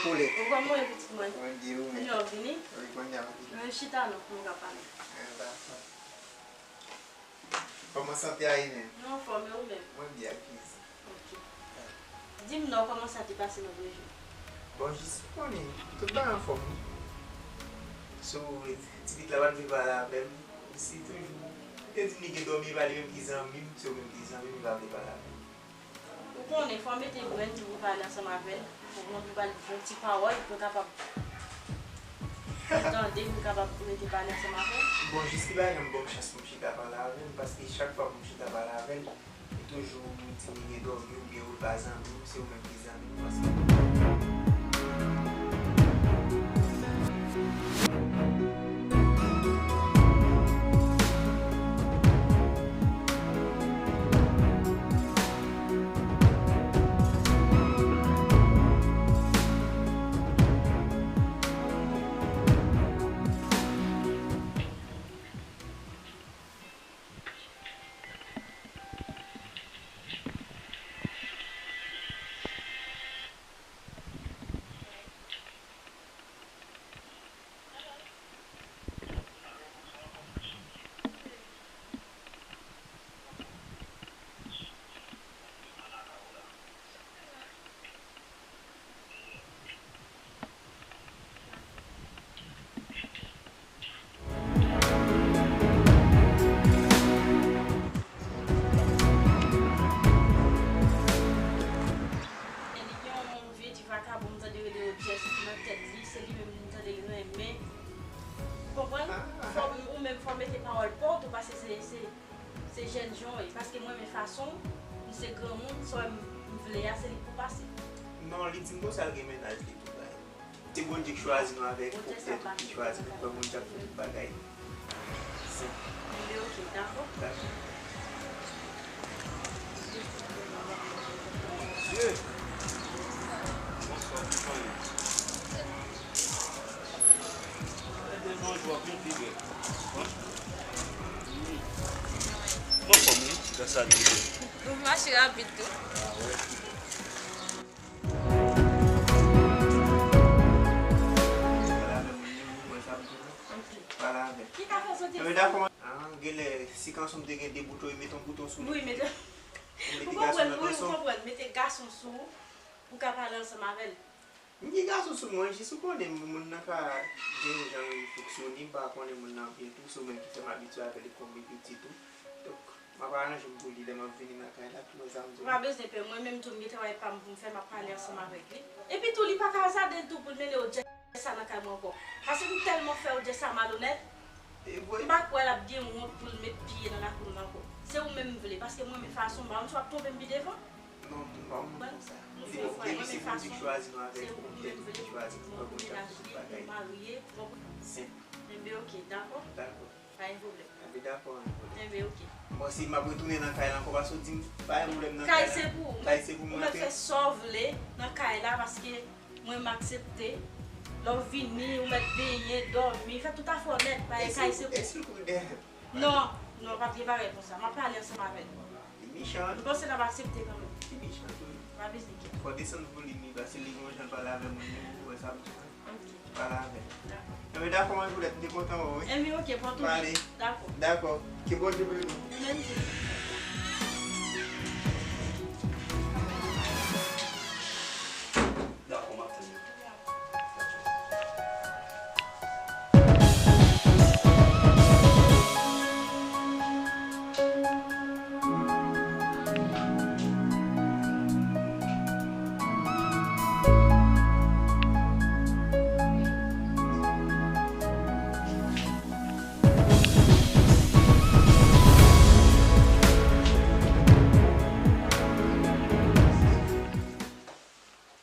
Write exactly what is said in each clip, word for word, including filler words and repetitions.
Ou kòman w ye, pitit mwen? Mwen byen, ou menm? Ou vini? Wi, kounye a m vini. Mwen chita non, pou nou ka pale. Ah, dakò. Kòman sante a ye menm? Nou anfòm, e ou menm? Mwen byen, ak plezi. Ok. Di m non, kòman sa te pase nan premye jou? Bon, jis pou konnen, tout bagay anfòm, wi. So, ti pitit la pa t vle pale avè m, si toujou, li te di m li gen dòmi, li pa li menm ki zanmi m, se ou menm ki zanmi m, li pa vle pale avè m. Ou konnen, fò w mete grenn tou pou pale ansanm avè l. Fò w pran pou pale bon ti pawòl pou l kapab tande, pou l kapab rete pale ansanm avè l. Bon, jis li pa janm ban m chans pou m chita pale avè l, paske chak fwa pou m chita pale avè l, li toujou di m li gen dòmi oubyen ou pa zanmi m, se ou menm ki zanmi m, paske Li gen yon vye ti vakabon m tande rele Odjès nan tèt li, se li menm m tande l renmen. Ou konprann? Fò m, ou menm fò w mete pawòl pa w tou, paske se, se, se jèn jan w ye. Paske mwen renmen fason w, m se granmoun, sa w wè m, m vle a, se li k pou pase. Non, li di m konsa l gen mennaj li tou, la. Se Bondye k chwazi nou avèk poutèt ou ki chwazi nou, fò Bondye ap fè tout bagay senp. Enben, ok, dakò. Dakò. Bondye! Bonswa, kòman w ye? Enben, bonjou, ak yon pi bèl. Bon, kòman w ye? Gras a Dye. Ou mache rapid tou. Ah, wè. Pale avè m, mwen, mwen, sa m di nou. Pale avè m. Ki ka fè w santi? Ann, genlè, si kanson m te gen de bouton, e met yon bouton sou li. Wi, met yon. Ou konprann, wi, ou konprann. Mete gason sou ou pou w ka pale ansanm avè l. M gen gason sou mwen, jis ou konnen, moun nan ka gen jan li fonksyone, m pa konnen moun nan byen tou, se ou menm ki fè m abitye avè li kòm yon pitit ou. Donk, m ap aranje m pou li lè m ap vini nan kay la, tou sa m di. Ou pa bezwen pè, mwen menm tou m gen travay pa m pou m fè, m ap pale ansanm avèk li. Epi tou li pa ka azade l tou pou l mennen Odjès sa nan kay mwen ankò. Paske m tèlman fè Odjès sa malonèt, m pa kwè l ap gen wont pou l met pye nan lakou m nan ankò. Se ou menm m vle, paske mwen renmen fason w, m pa konn si w ap twonpe m pi devan. Non, m pa moun konsa. Depi, depi se Bondye k chwazi nou avèk poutèt ou ki chwazi nou, fò Bondye ap fè tout bagay senp. Enben, ok, dakò. Dakò. Pa gen pwoblèm. Enben, dakò, pa gen pwoblèm. Enben, ok. Bon, si m ap retounen nan kay la ankò, paske w di m pa gen pwoblèm nan kay la. Kay se pou ou. Kay se pou mwen, ou mèt fè sa w vle nan kay la, paske mwen, m aksepte. Lè w vini, ou mèt benyen, dòmi, fè tout afè w nèt, paske kay se pou ou. Non, non, pa t gen bagay konsa. M ap pale ansanm avè l. Li mechan. M panse l ap aksepte kanmenm. Li mechan tou wi. Pa bezwen enkyete. Fò w desann volim li, paske li gen yon jan l pale avè moun, li ou wè sa m di. Ok. Pale avè l. Dakò. Enben, dakò, mwen, poutèt m te kontan wè w wi. Enben, ok, pran tou byen. Dakò. Dakò. Ke Bondye beni w. Ou menm tou. Dakò, m ap tann ou.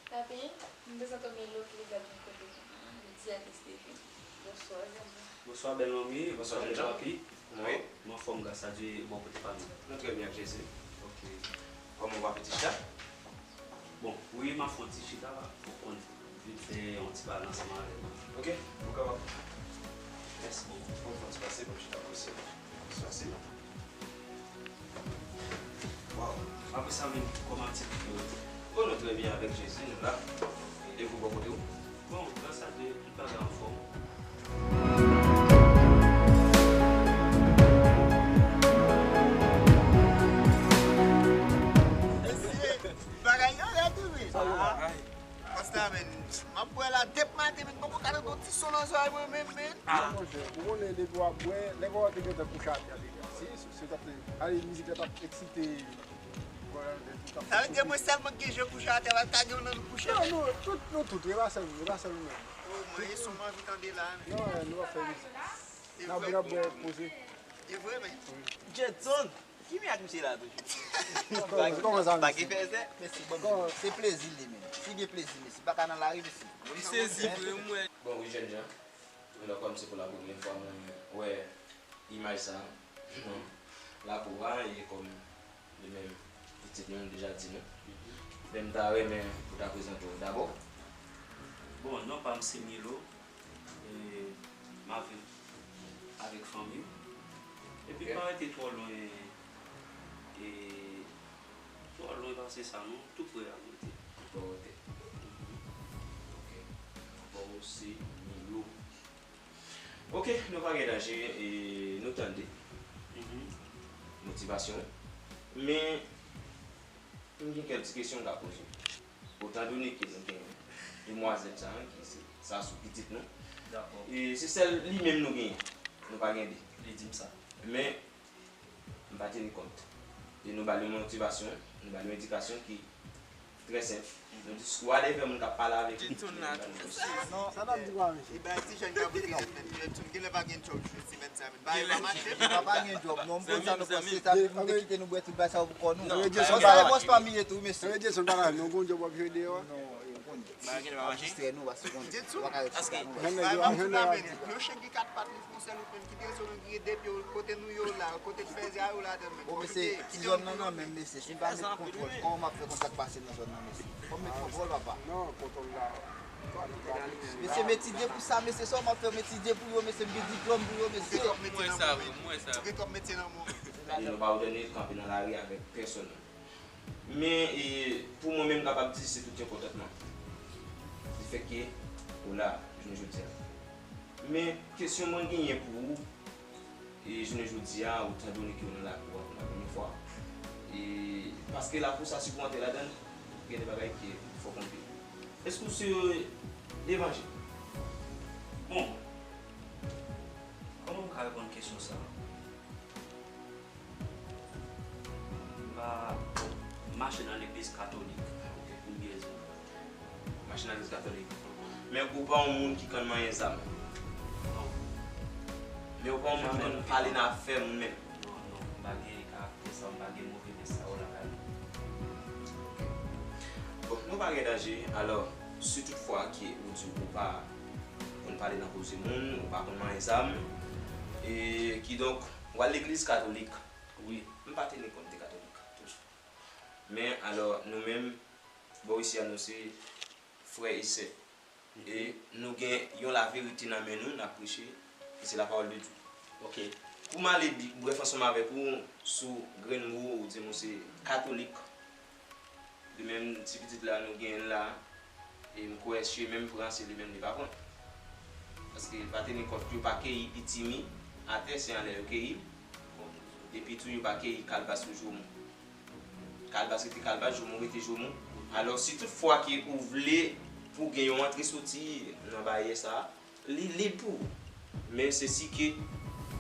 Papi, m prezante w Milo ki legal pou kote. Ah, Lydia Estevie. Bonswa, zanmi. Bonswa, bèl manmi. Bonswa, jèn jan. Papi. Wi. Nou anfòm, gras a Dye, bò kote pa nou. Nou trè byen ak Jezi. Ok. Kòman w va, pitit chat? Bon, wi, m ap fè yon ti chita pou konn vit fè yon ti pale ansanm avè w. Ok, ou kapab. Mèsi bokou. Bon, fò ti pase, bon, chita pou se. Pase la. Waw. Apre sa menm, kòman aktivite yo? Oh, nou trè byen avèk Jezi, nou la. E vou bò kote w? Anfòm. Mesye, bagay yo rèd wi, men. Konsa, men, m ap bwè la depi maten, men m poko ka tande yon ti son nan zòrèy mwen menm, men. Ah, monchè, ou konnen depi w ap bwè, nèg yo te gentan kouche atè deja. Si, si, si w t ap tande, ale, mizik la t ap eksite. Sa vle di mwen sèlman ki gen je kouche atè, pa ta gen yon nan nou kouche. Non, nou tout, nou tout, e pa sèl, e pa sèl ou menm. O, mwen, e son m anvi tande la, men. Non, nou ap fè mizik. N ap, n ap bwè, poze. E vre, men. Jetson, ki men ak misye la toujou? Kòman, kòman sa, mesye? Pa gen fèzè? Mesye, bon, se plezi li menm. Si gen plezi, mesye, pa ka nan lari, mesye. M sezi vre, mwen. Bon, wi, jènjan. Alò, kòm se pou la premyè fwa mwen wè imaj sa, non, lakou a, e kòm li menm pitit nou, nou deja di nou. Men m ta renmen pou ta prezante w dabò. Bon, non pa m se Milo, e m ap viv avèk fanmi m. Epi pa rete twò lwen, e twò lwen pase sa non, tou pre a m rete. Tou pre w rete. Ok. Bon, ou se Milo. Ok, nou pa gen danje, e nou tande motivasyon. Men, m gen kèk ti kesyon m ka poze w. Etandone ke nou gen demwazèl sa a, ki se, sa sou pitit nou. Dakò. E se sèl li menm nou genyen. Nou pa gen de. Li di m sa. Men, m pa teni kont. E nou ba l yon motivasyon, nou ba l yon endikasyon ki trè senp. Nou di, whatever moun k ap pale avèk li. Jetson la tou. Non, sa n ap di kwa, mesye? E bay ti jèn k ap rete Jetson, genlè pa gen djòb semèn sa, men bagay pa mache. Papa gen djòb, non, m konn sa nou panse, sa nou te kite nou bwè tout bagay sa yo pou kò nou. Sa e bòs pa miye tou, mesye. Sa vle di Jetson pa la, non, gon djòb w ap jwe deyò a? Non, e, ou konnen. Bagay genlè pa mache. Distrè nou, paske ou konnen, ou pa ka ret chita nou. Bay m ap di la, men, yon chen ki kat pat li fè yon sèl wout, men, ki te sou men, ki gen de pye, kote nou yo la, kote fèzè a yo ladan l, men. Bon, mesye, ti zòn nan nan men m, mesye, si m pa met kontwòl, kòman m ap fè konn sa k pase nan zòn nan, mesye? Fò m met kontwòl, papa. Non, kontwòl la. Mesye, m etidye pou sa, mesye, sa w m ap fè, m etidye pou yo, mesye, m gen diplòm pou yo, mesye. Ou gen twòp metye nan men w, men. Ou gen twòp metye nan men w. E nou pa òdone kanpe nan lari avèk pèsonn. Men, e, pou mwen menm, m kapab di se tout yon kontantman. Di fèt ke ou la, jounen jodi a. Men, kesyon mwen genyen pou ou, e, jounen jodi a, etandone ke ou nan lakou a pou la premyè fwa, e, paske lakou sa, si pou antre ladan l, gen de bagay ke fòk ou antre. Èske ou se devanje? Bon, kòman m ka reponn kesyon sa a? M pa, bon, m mache nan legliz katolik, pou m byen di w. Mache nan legliz katolik. Men ou pa yon moun ki konn manyen zam. Non. Men ou pa yon moun ki konn pale nan afè moun menm. Non, non, m pa gen karaktè sa, m pa gen move tèt sa yo lakay mwen. Bon, nou pa gen danje. Alò, si tout fwa ke ou di ou pa konn pale nan koze moun, ou pa konn manyen zam, e kidonk, ou al legliz katolik. Wi. M pa teni kont de katolik toujou. Men, alò, nou menm, bò isi a, nou se frè e sè. E nou gen yon laverite nan men nou, n ap preche, e se la parole de Dieu. Ok. Pou m ale bi-, brèf ansanm avèk ou sou grenn mo ou di m ou se katolik. Li menm, ti pitit la nou genyen l la, e m kwè se menm pran, se li menm li pa pran. Paske pa teni kont, yo pa keyi pitimi atè, se anlè yo keyi l. Epi tou, yo pa keyi kalbas sou joumou. Kalbas rete kalbas, joumou rete joumou. Alò, si tout fwa ke ou vle pou gen yon antre soti nan baryè sa a, li lib pou ou. Men se si ke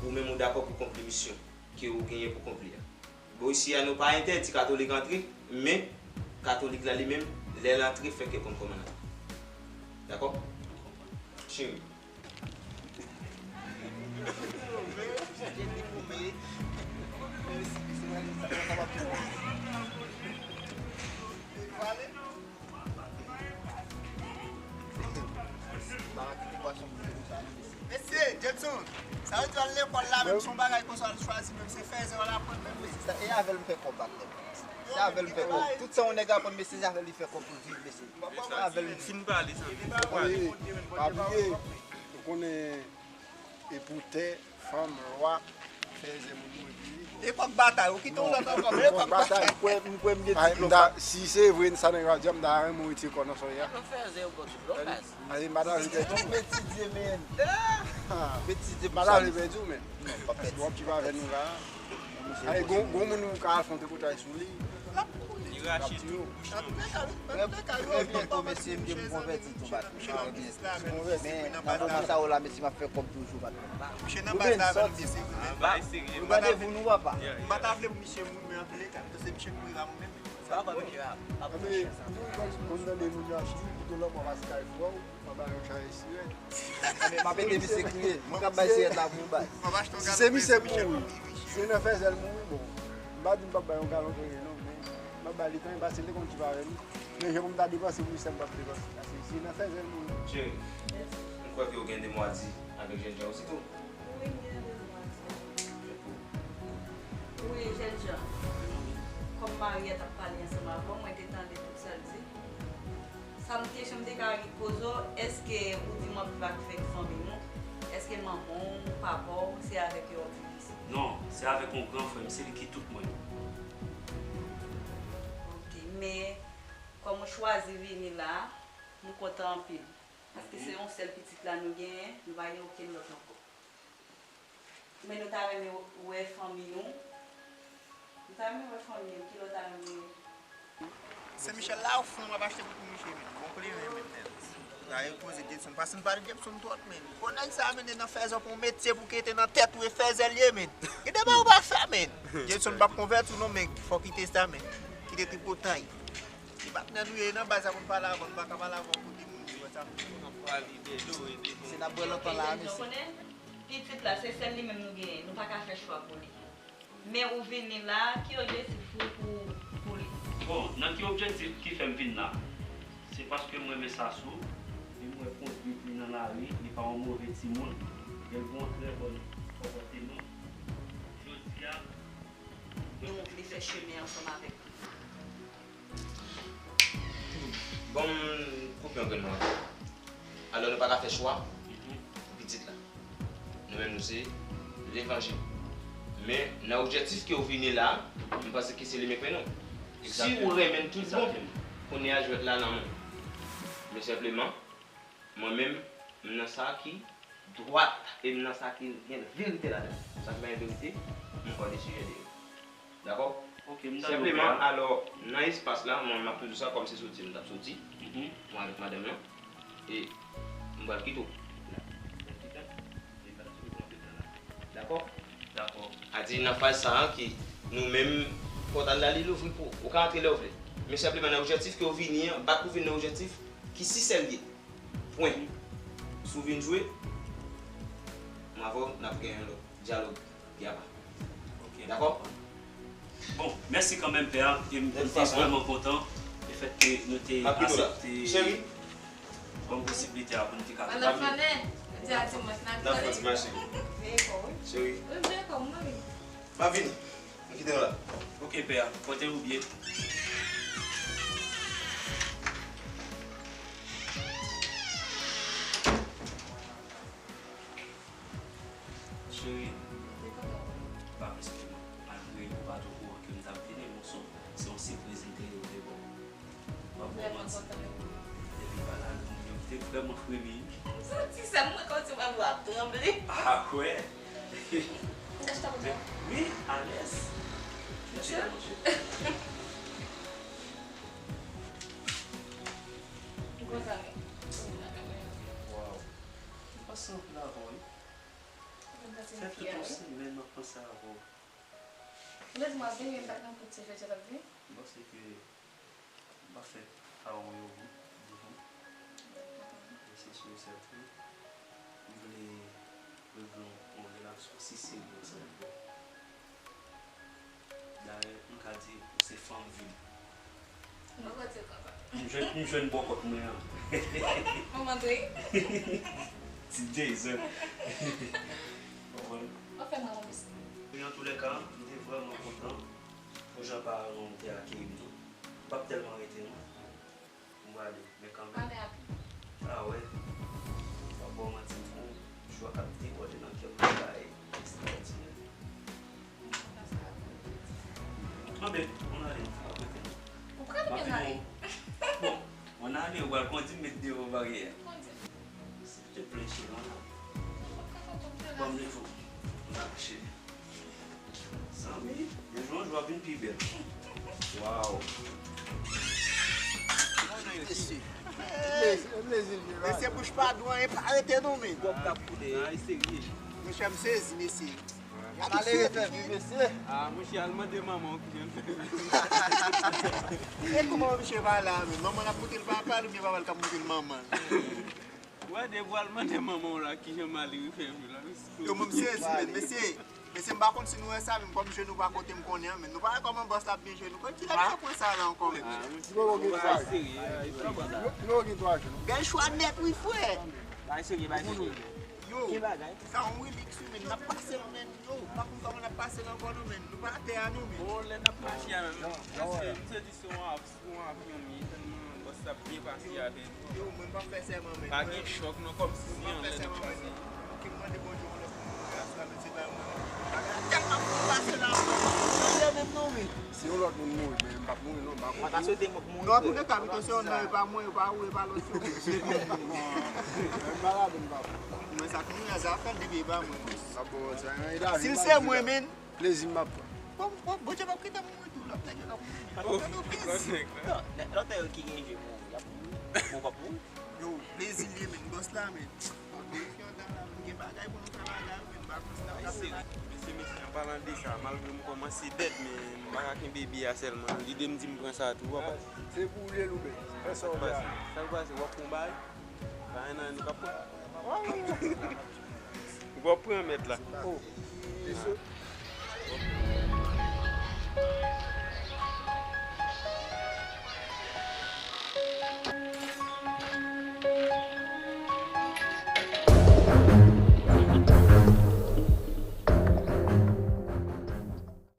ou menm ou dakò pou konpli misyon ke ou genyen pou konpli a. Bon, isi a, nou pa entèdi katolik antre, men katolik la li menm, lè l antre, fè ke l konn kòman l antre. Dakò? Cheri. Mesye, Jetson, sa vle di w al lekòl la, menm si yon bagay konsa w al chwazi, menm se fèzè w al aprann, menm mesye. E avè l m fè kòb ak nèg. Se avè l m fè kòb. Tout sa yon nèg aprann, mesye, se avè l li fè kòb pou l viv, mesye. Se avè l. Fin pale, zanmi. Pa bliye, pa bliye. Ou konnen, e pou tè, fanm, lwa, Fèzè moun mwen pi. Epòk batay, ou kite yon lòt ankò, men epòk batay. Mwen kwè, mwen kwè m gen diplòm. Si se vre, sa nèg la di a, m ta renmen w retire kò nan sa w ye a. Nan fèzè yo gon diplòm, baz. Ayi, m pa ta vle pèdi w. M etidye, men. M etidye, m pa ta vle pèdi w, men. Paske w ap viv avè nou la. Ayi, gon, gon moun ou ka al fè yon tripotay sou li. L ap mouri. Li rache tout bouch nan bouch. Trè byento, mesye, m gen pou konvèti tou, patnè. Men nan moman sa yo la, mesye, m ap fè kòb toujou, patnè. Misye nan baz la avè nou, mesye, wi, men. Bagay serye. Nou gade pou nou, papa. M pa ta vle pou misye mouri, men antouleka, se misye k mouri la, mwen menm. Sa pa vre, a. Ap fè chans. Konn tande moun yo ap di, pito lòt bò pase kay frè w, pa bay yon chay sirèt. M ap ede misye kriye. Mwen k ap bay sirèt la pou ou bay. Si se misye k mouri, se nan fèzè l mouri, bon. M pa di m p ap bay yon galon premye non, men m ap bay li kanmenm, paske li te konn viv avè nou. Men jan pou m ta depanse pou misye, m p ap depanse. Paske si nan fèzè l mouri. Cheri, m kwè ke w gen de mo a di avèk jènjan osi tou. Wi, m gen de mo a di. Wi, jènjan. Kòm Mariette ap pale ansanm avè w, mwen te tande tout sa l di. Sa m kesyon m te ka poze w, èske ou di m w ap viv avèk fanmi w, èske manman w, papa w, se avèk yo w ap viv isit? Non, se avèk yon gran frè m, se li ki tout mwen. Ok, men kòm ou chwazi vini la, nou kontan anpil. Paske se yon sèl pitit la nou genyen, nou pa gen okenn lòt ankò. Men nou ta renmen wè fanmi nou. Nou ta renmen wè fanmi nou. Ki lè w ta renmen wè? Sen Michèl la, ou fou, m ap achte bout pou misye, men. Bon, kote l ye, men, men. Gade poze Jetson, pase m pale Jetson twòp, men. Bon, nèg sa, men, nan fèzè pou yon metye pou kite nan tèt ou, e fèzè l ye, men. Gen de bagay ou pa fè, men. Jetson p ap konvèti w non, men. Fò kite sa, men. Kite tripotay. Se patnè nou ye nan baz la pou n pale avè w, nou pa ka pale avè w kote moun yo, sa pou nou pran pwa vide do e de. Se n ap bwè lontan la a, mesye. Pitit la, se sèl li menm nou genyen, nou pa ka fè chwa pou li. Men ou vini la, ki objektif ou pou, pou li? Bon, nan ki objektif ki fè m vin la? Se paske m renmen Sasou, e m wè kondwit li nan lari, li pa yon move timoun, e l gen yon trè bòn konpòteman. Jodi a, nou vle fè chemen ansanm avèk li. Bon, m koupe yon grenn mwen. Alò, nou pa ka fè chwa pou pitit la. Nou menm, nou se levanjil. Men, nan objektif ke w vini la, m panse ke se li m ekri non. Si ou renmen l tout bon, kounye a jwèt la nan men w. Men senpleman, mwen menm, m nan sa ki dwat e m nan sa ki gen verite ladan. Sa ki pa gen verite, m kò de sijè de yo. Dakò? Ok, m tande w, pè a. Senpleman, alò, nan espas la, mwen, m ap toujou sa, kòm se soti m t ap soti, mwen avèk madanm lan, e m pral kite w. Dakò? Dakò. A di nan faz sa a ki nou menm, pòtay la, li louvri pou ou. Ou ka antre lè w vle. Men senpleman nan objektif ke w vini an, bat pou vin nan objektif ki si sèl ye. Pwen. Si w vin jwe, mwen avè w, n ap gen yon lòt dyalòg pi apa. Ok. Dakò? Bon, mèsi kanmenm, pè a. E m, m te vrèman kontan lefètke nou te aksepte ban m posiblite a pou n te ka fè. N ap fè ti mache. Cheri. M ap vini. M kite w la. Ok, pè a. Pòte w byen. Cheri, pa plis ke mwen. Malgre ou pa t okouran ke m t ap vini, men se yon, se yon sipriz m te ye ou te ban mwen. M ap ba w manti. Depi m pa la, m te vrèman fremi. M santi sèl mwen kòmsi mwen ap tranble. Ah, kwè. Wi, alèz. Mèsi, monchè. Ou konn sa, men. Waw. M panse anpil avè w, wi. Fè tout yon semèn m ap panse avè w. Ou te di m ap vini, men m pa t nan kout se fè sa t ap vini. M panse ke m pa fè pawòl yo bon devan w. Men se si e sèten, m vle regle yon, yon relasyon si serye ansanm avè w. Dayè, m ka di ou se fanm vi m. M pa kwè se konsa. M jwenn, m jwenn bòkòt mwen an. Manman Dre. Ti Jason. Konprann? W ap fè mwen yon miske. Men antoulèka, m te vrèman kontan pou jan paran w te akeyi m nan. M p ap tèlman rete non. M prale, men kanmenm. Ale rapid. Ah wè. M p ap ba w manti, gon jwa k ap debòde nan kè m, yon bagay ekstraòdinè. Ou pral kondi m met devan baryè a. Silteplè, cheri, mwen la. Ban m lefo. Mache. Zanmi, de jou an jou w ap vin pi bèl. Waw. Mesye, mesye, bouch pa dwat, pa rete non, men. Kòb k ap koule. Ay, serye. Monchè, m sezi, mesye. Malere fè vi, mesye. Ah, monchè, al mande manman w kijan l fè. E kòman misye pa la, men? Manman l ap moute l papa l oubyen papa l k ap moute l manman l? Wè, depi w al mande manman w la kijan malere fè vi la, mesye. Yo, mwen, m sezi, men, mesye. Mesye, m pa konn si nou wè sa, men kòm je nou pa kote m konnen an, men nou pa wè kòman bòs la ap byen jwe nou. Ki lè misye pran sa la ankò, men? Ah, monchè, bagay serye, ah, bagay. Bèl chwa nèt, wi, frè. Bagay serye, bagay serye. Yo, sa yon remix, wi, men n ap pase l, men. Yo, m pa konn kòman n ap pase l ankò, non, men. Nou pa atè a, non, men. Bon, lè n ap mache a, men, èske misye di se yon av-, se yon avyon, men tèlman bòs la ap byen pase avè nou. Yo, mwen, m p ap fè sèman, men. Pa gen chòk, non, kòmsi se anlè n ap pase. Ki m mande Bondye yon lòt moun pou gras la, men se pa mwen. Bagay la tèlman pou pase la, mwen menm non, men. Si yon lòt moun mouri, men m p ap mouri, non, m pa konn. Mwen ta swete mwen pou mouri. Non, antouleka, pito se yon nan, e pa mwen, e pa ou, e pa lòt yo. Se menm moun. Mwen malad, m pa. Mwen sa k mouri a, zafè l depi e pa mwen. Si l se mwen, men. Plezi m ap pran. Bon, bon, Bondye p ap kite m mouri tou, lòt nèg yo k ap mouri. Oh, lòt nèg la. Non, lòt nèg yo ki gen je mouri, y ap mouri. Bon, p ap mouri. Yo, plezi l ye, men, bòs la, men. Bon, plezi an dan la, men, gen bagay pou nou fè bagay, men, pa konsa. Mesye, mesye, mesye, an palan de sa, malgre m kòmanse dèd, men m pa ka kenbe biyè a sèlman. Lide m di m pran sa tou, papa. Se pou ou l ye, Louben. Fè sa w vle a. Sa k pase? W ap pran bagay? Pa gen anyen nou k ap pran. Ou p ap pran mèt la. Oh. Mesye.